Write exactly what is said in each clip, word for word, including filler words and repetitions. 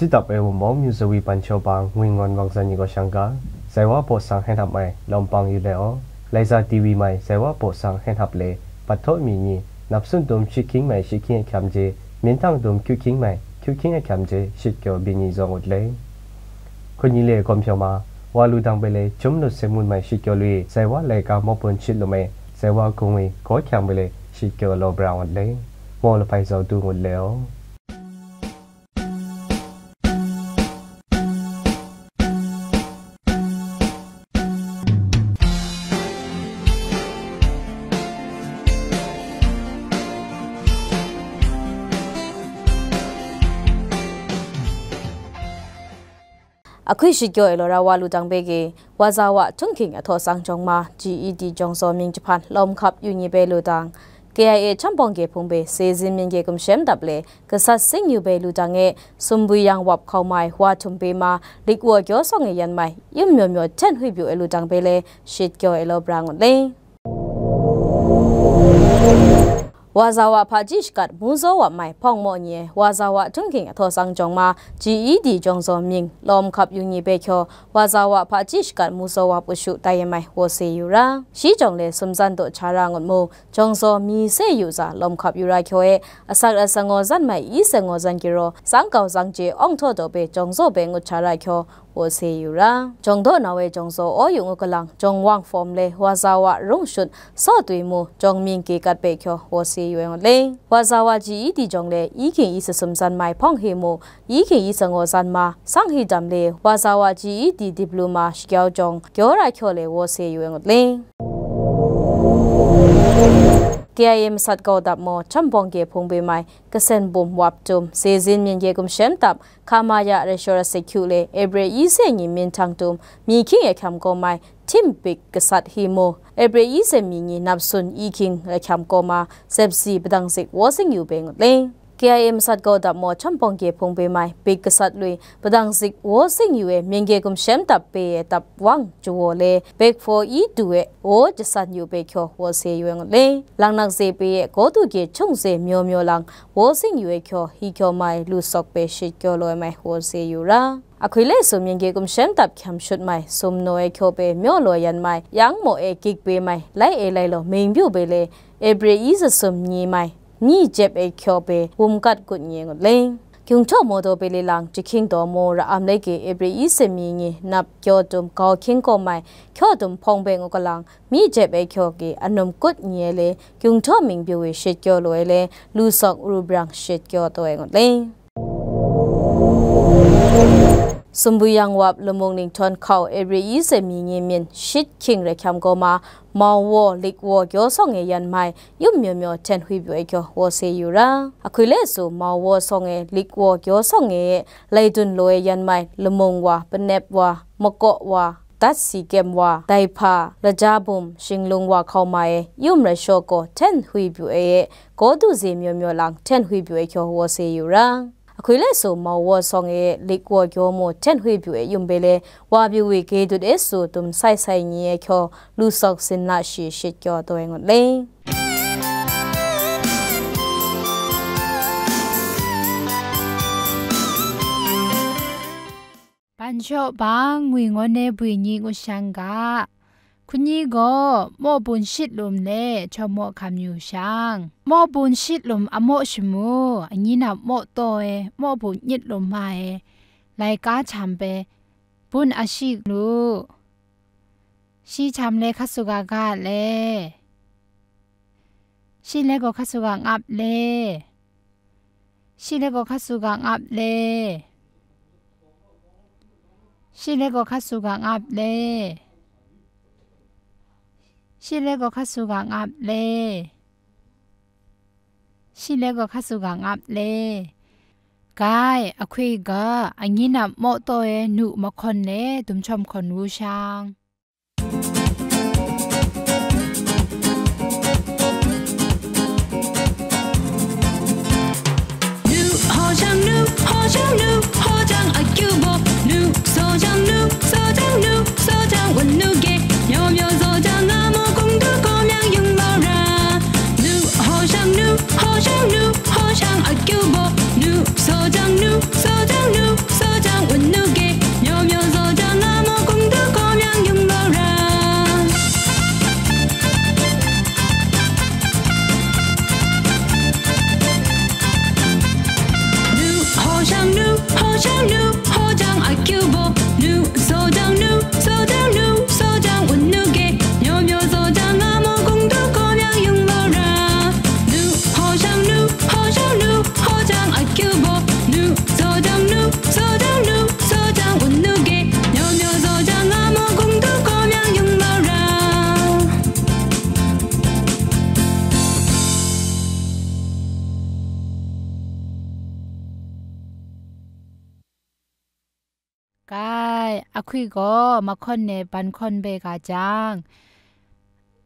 Shitap ai wunpawng myu zawi ban shaw bang ngwi ngawn wang zan ni gaw shang ga, zai wa baw sang hen hap mai lawm pang yu le aw. Laiza T V mai zai wa baw sang hen hap le, pat htaw mi ni, nap sun dum shit hkying mai shit hkying ahkyam je, myin tang dum kyu hkying mai kyu hkying ahkyam je, shit kyaw byin ni zaw ngut le. Hkut ni le gawm hpyaw ma, wa lu dang bai le, jum lut se mun mai shit kyaw lui, zai wa laika mawbun shit lum e, zai wa gung e gaw hkyang bai le, shit kyaw law bra ngut le. Maw lahpai zau du ngut le aw. Ahkui shit kyaw e law ra wa lu dang bai ge, wa za wa htunghking a htaw sang jawng ma, G E D jawng zaw mying jahpan lawm hkap yu ni bai lu dang, K I A Chambawng Ge Hpung bai, Sezin Mying Ge Gumshem Dap le Gasat Sing Yu bai lu dang e, Sumbwi Yang Wap hkau mai, wa htum bai ma, lik wa kyaw sawng e yan mai, yum myaw myaw hten hui pyu ai lu dang bai le, shit kyaw e law bra ngut le. Wa za wa hpaji shakat mu zaw wa mai hpawng maw ni e, wa za wa htunghking a htaw sang jawng ma, G E D jawng zaw mying lawm hkap yu ni bai hkyaw, wa za wa hpaji shakat mu zaw wa pushu tai e mai wo se yu ra. Shi jawng le sumzan daw cha ra ngut mu, jawng zaw mi se yu za lawm hkap yu ra hkyaw e, asak ra sa ngaw zan mai i sa ngaw zan giraw, tsang kau tsang je awng htaw daw bai jawng zaw bai ngut cha ra hkyaw, wo se yu ra. Jawng daw na we jawng zaw aw yu ngut galang, jawng wang fawm le, wa za wa rung shut, saw twi mu, jawng mying ke kat bai hkyaw, wo se yu ai ngut le. Wa za wa G E D jawng le, i hking i sa sum zan mai hpawng he mu, i hking i sa ngaw zan ma, sang hi dam le, wa za wa G E D dip lu ma, shakyau jawng, kyaw ra hkyaw le, wo se yu ai ngut le. K I A masat kau dap maw, Chambawng Ge Hpung bai mai, Kasen Bum Wap Tum, Sezin Mying Ge Gumshem Dap, Kamaya Reshora Sekyu le Ebre Ise ni Mintang Tum, mi hkying ahkyam kaw mai, Tim Bik Gasat Himu, Ebre Ise mi ni Napsun i hkying ahkyam kaw ma, Zepsi Padang Zik Wo Sing Yu bai ngut le. K I A masat kau dap maw, Chambawng Ge Hpung bai mai, Bik Gasat lui, Padang Zik Wo Sing Yu e, Mying Ge Gumshem Dap bai e dap wang jaw le, Bek Fo i du e, wo jasan yu bai hkyaw, wo se yu ai ngut le. Langnak ze bai e, gaw du ge hkyung ze myaw myaw lang, wo sing yu ai hkyaw, hi hkyaw mai, lu sawk bai shit kyaw loi mai, wo se yu ra. Ahkui le sum Mying Ge Gumshem Dap hkyam shut mai, sum naw ai hkyaw bai myaw loi yan mai, yang maw e gik bai mai, lai e lai law ming byu bai le, Ebre i zasum ni mai, ni jep ai hkyaw bai, wum kat kut ni ai ngut le. Kyung htaw maw daw bai le lang, jahkying daw maw ra am le ge, Ebre i sami ni, nap kyaw dum, gau hkying kaw mai, hkyaw dum hpawng bai ngut galang, mi jep ai hkyaw ge, anum kut ni ai le, Kyung htaw ming byu e shit kyaw lu ai le, lu sawk ru brang shit kyaw taw ai ngut le. Sumbwi Yang Wap Lamung Ninghtawng hkau Ebre i sami ni myin shit hkying rai hkyam kaw ma, mau waw, lik waw, kyaw sawng e yan mai, yum myaw myaw hten hui pyu ai hkyaw, wo se yu ra. Ahkui le su, mau waw sawng e, lik waw, kyaw sawng e, lai dun law e yan mai, lamung wa, panep wa, makaw wa, dat si kyem wa, daihpa, laja bum, shinglung wa hkau ma e, yum rai shaw gaw, hten hui pyu ai e, gaw du ze myaw myaw lang, hten hui pyu ai hkyaw, wo se yu ra. Ahkui le su, mau waw sawng e, lik waw kyaw mu, hten hui pyu e, yum bai le, wa byu wi ge dut e su, dum sai sai ni ai hkyaw, lu sawk sin na shi shit kyaw taw ai ngut le. Ban shaw bang ngwi ngawn e bwi ni ngut shang ga, hkun ni gaw mawbun shit lum le chawm maw hkam yu shang, mawbun shit lum a maw shamu, anyi na maw taw e, mawbun nyit lum ma e, laika htam bai bun a shi lu, shi htam le hka su ga ga le, shi le gaw hka su ga ngap le, shi le gaw hka su ga ngap le, shi le gaw hka su ga ngap le, shi le gaw hka su ga ngap le, shi le gaw hka su ga ngap le. Gai, ahkui ga, anyi na maw taw e nu mahkawn le dum chawm hkawn wu shang. Nu, haw jang nu, haw jang nu, haw jang akyu baw, nu, saw jang nu, saw jang nu, saw jang wan nu ge, myaw myaw saw jang nga maw kung du kaw myang yung mau ra. Nu, haw jang nu, haw jang nu, haw jang akyu baw, nu, saw jang nu, saw jang nu, Grai, ahkui gaw mahkawn e ban hkawn bai ga jang,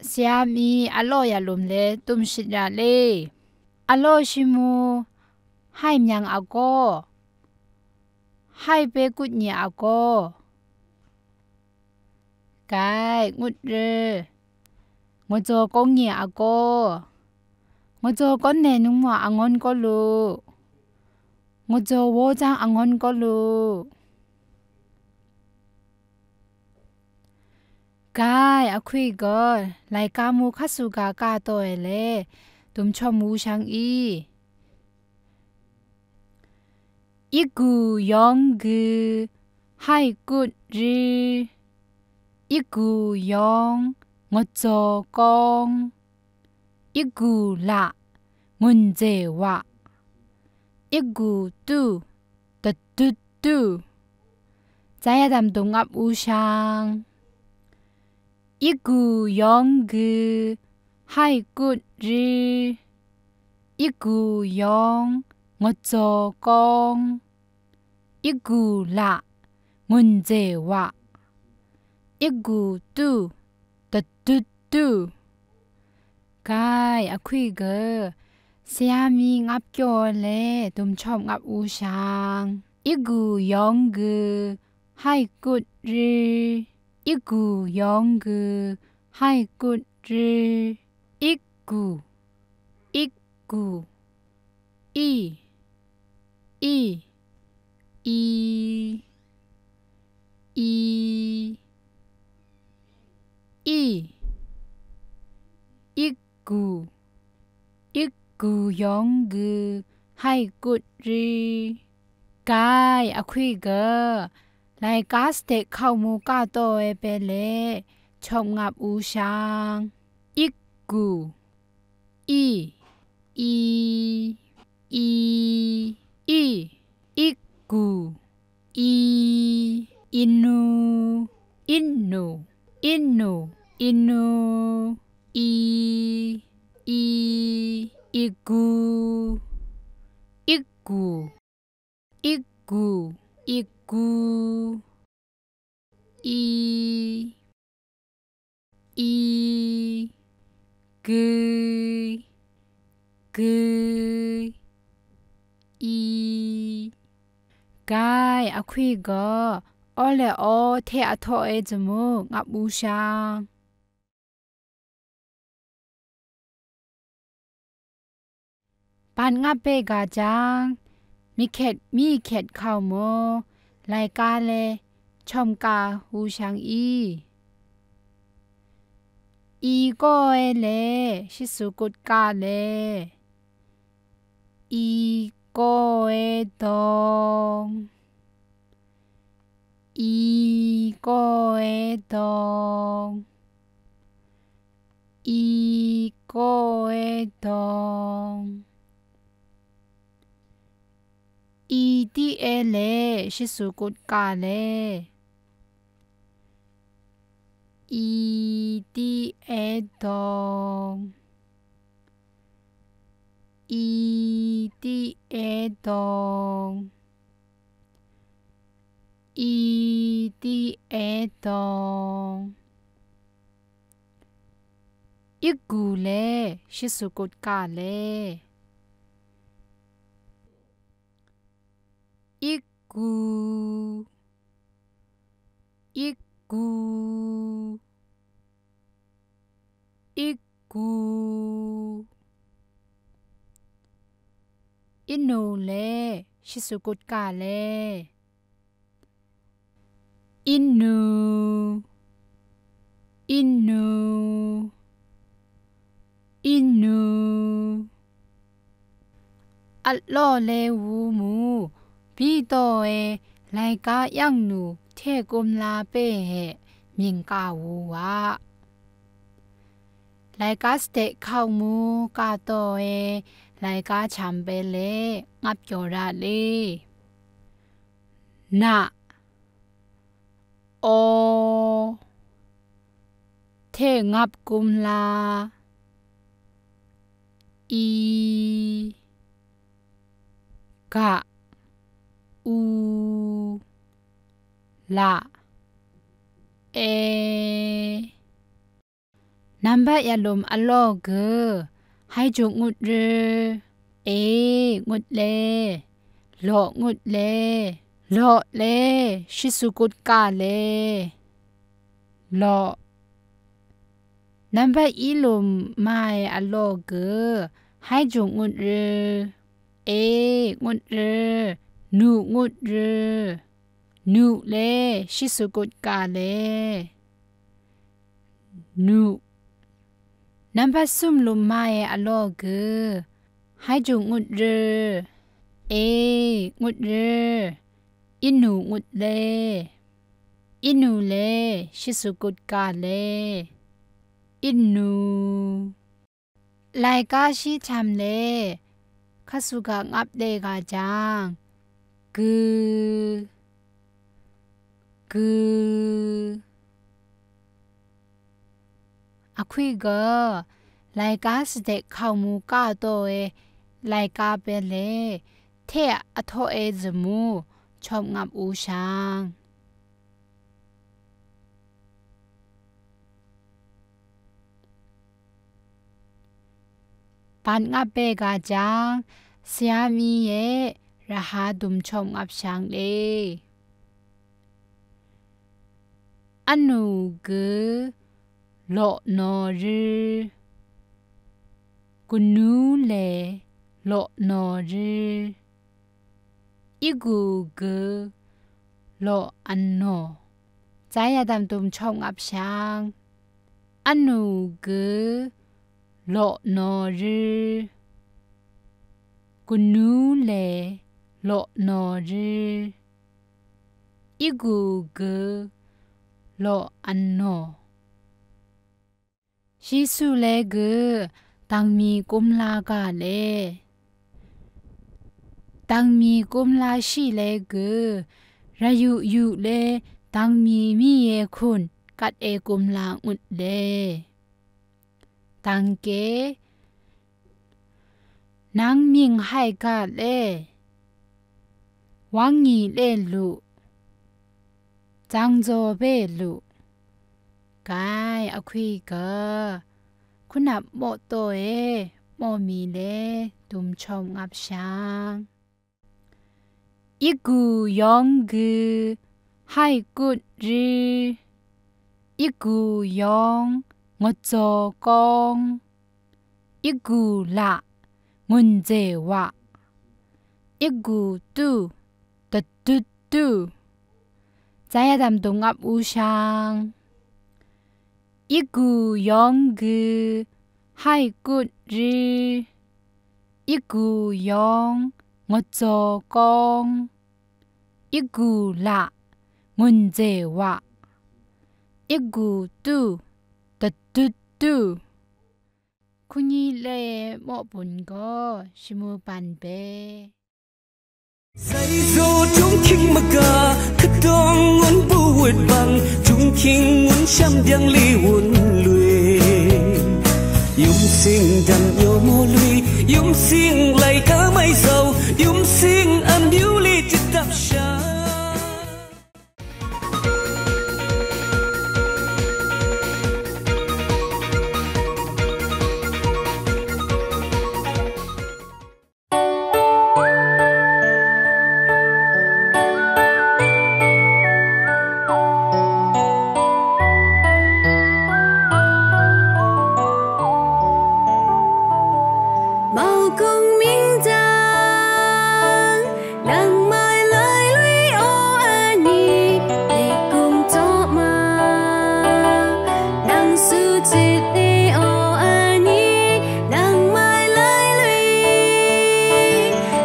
sya mi alaw ya lum le tum shit ra le. Alaw shi mu, hai myang a gaw, hai pe kut nye a gaw, grai, ngut re, ngajaw kawng nye a gaw, ngajaw kawn ne nungwa angawn kaw lu, ngajaw wawjang angawn kaw lu. Grai, ahkui gaw, laika mu hkat su ga ka taw e le, dum shawm wu shang i. Igu yawng gu, hai kut ri, igu yawng ngajaw kawng, igu la, ngun ze wa, igu tu, dadut tu. Zai ya dam dum ngap u shang, igu yawng gu, hai kut ri, igu yawng ngajaw kawng, igu la, ngun ze wa, igu tu, dadut tu. Grai, ahkui gaw, sya mi ngap kyaw le dum shawm ngap u shang, igu yawng gu, hai kut ri, igu yawng gu, hai kut ri, igu, igu, i, i, i, i, i, igu, igu yawng gu, hai kut ri. Grai, ahkui gaw, laika stek hkau mu ka taw e pe le, shawm ngap u shang, igu, i, i, i, i, igu, i, inu, inu, inu, inu, i, i, igu, igu, igu, igu, i, i, gui, gui, i. Grai, ahkui gaw, aw le aw hte a htaw e jamu ngap u shang, ban ngap bai ga jang, mi hkyet mi hkyet hkau mu, laika le shawm ka wu shang i. I kaw e le, shi su kut ka le, i kaw e dawng, i kaw e dawng, i kaw e dawng, i ti e le, shi su kut ka le, i ti e dawng, i ti e dawng, i ti e dawng, igu le, shi su kut ka le, igu, igu, igu, inu le, shi su kut ka le, inu, inu, inu. At law le wu mu, bi taw e laika yang nu hte kumla pe e mying ka wu wa. Laika stek hkau mu ka taw e laika hkyam pe le ngap kyaw ra le. Na, aw, hte ngap kumla, i, ga, u, la, e. Nambat ya lum a law ge, hai jung ngut re, e ngut le, law ngut le, law le, shi su kut ka le, law. Nambat i lum ma ai a law ge, hai jung ngut re, e ngut re, nu ngut re, nu le, shi su kut ka le, nu. Nambat sum lum ma ai a law ge, hai jung ngut re, e ngut re, inu ngut le, inu le, shi su kut ka le, inu. Laika shi htam le, hka su ga ngap le ga jang, ge, ge. Ahkui ga, laika sadek hkau mu ka taw e, laika pen le, hte a htaw e zamu, chawm ngap u shang. Ban ngap be ga jang, saya mi e raha dum chawm ngap shang le. Anu ge law naw re, kanu le law naw re, igu ge law anaw. Tsai ya dam dum chawm ngap shang, anu ge law naw re, kanu le law naw re, igu ge law anaw. Shi su le ge, dang mi kumla ga le. Dang mi kumla shi le ge, rayu yu le, dang mi mi e hkun kat e kumla ngut le. Dang ke, nang mying hai ga le, wang ngi le lu, jangzaw be lu, gai ahkui ga, hkunap maw taw e, maw mi le dum chawm ngap shang. Igu yawng ge, hai kut re, igu yawng, ngajaw kawng, igu la, ngun ze wa, igu tu, dadut tu. Tsai ya dam dum ngap u shang, igu yawng ge, hai kut re, igu yawng, ngajaw kawng, igu la, ngun ze wa, igu tu, dadut tu. Hkungyi le mawbun gaw shamu ban be. Sai zaw, Chungkhing maga, kadawng ngun bu wut bang, Chungkhing ngun sham byang li wun lui. Yum sing dan yo mo lui, yum sing laika mai zau, yum sing amyu li jitap sha. Maugung mingdang, nang mai lai lui o ani, dikung taw ma, nang su jit ni o ani, nang mai lai lui,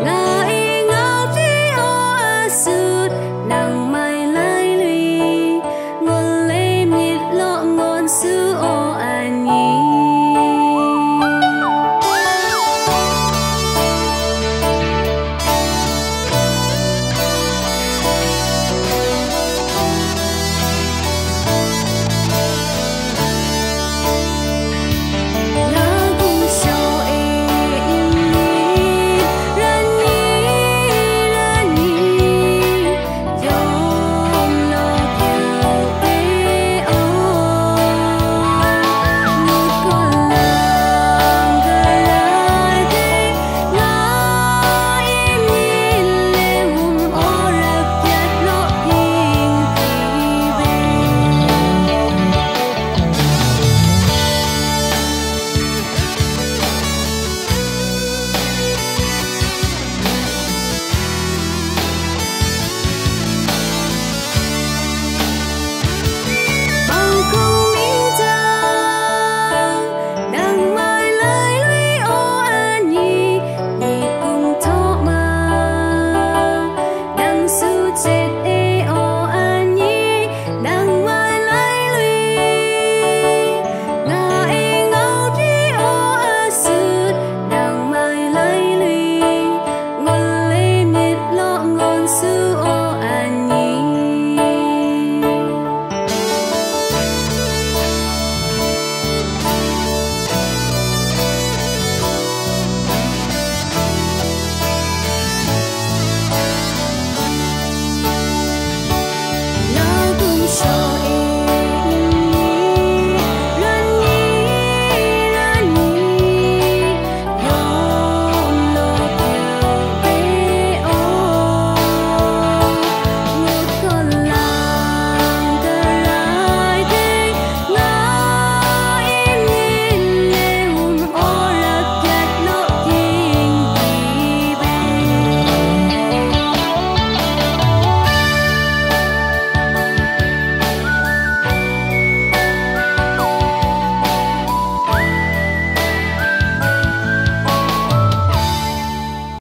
nga e ngau pyi o asut, nang mai lai lui, ngul le myit law ngawn su o ani.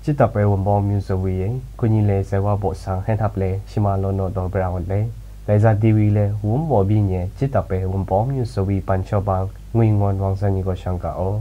Chit tap ai Wunpawng myu zawi e, kunyi le sai wa baw sang hai hnap le shima law naw daw bra ngut le, laiza diwi le wun baw byi nye chit tap ai Wunpawng myu zawi pan shaw bang ngwi ngon wang san ni gaw shang ga aw.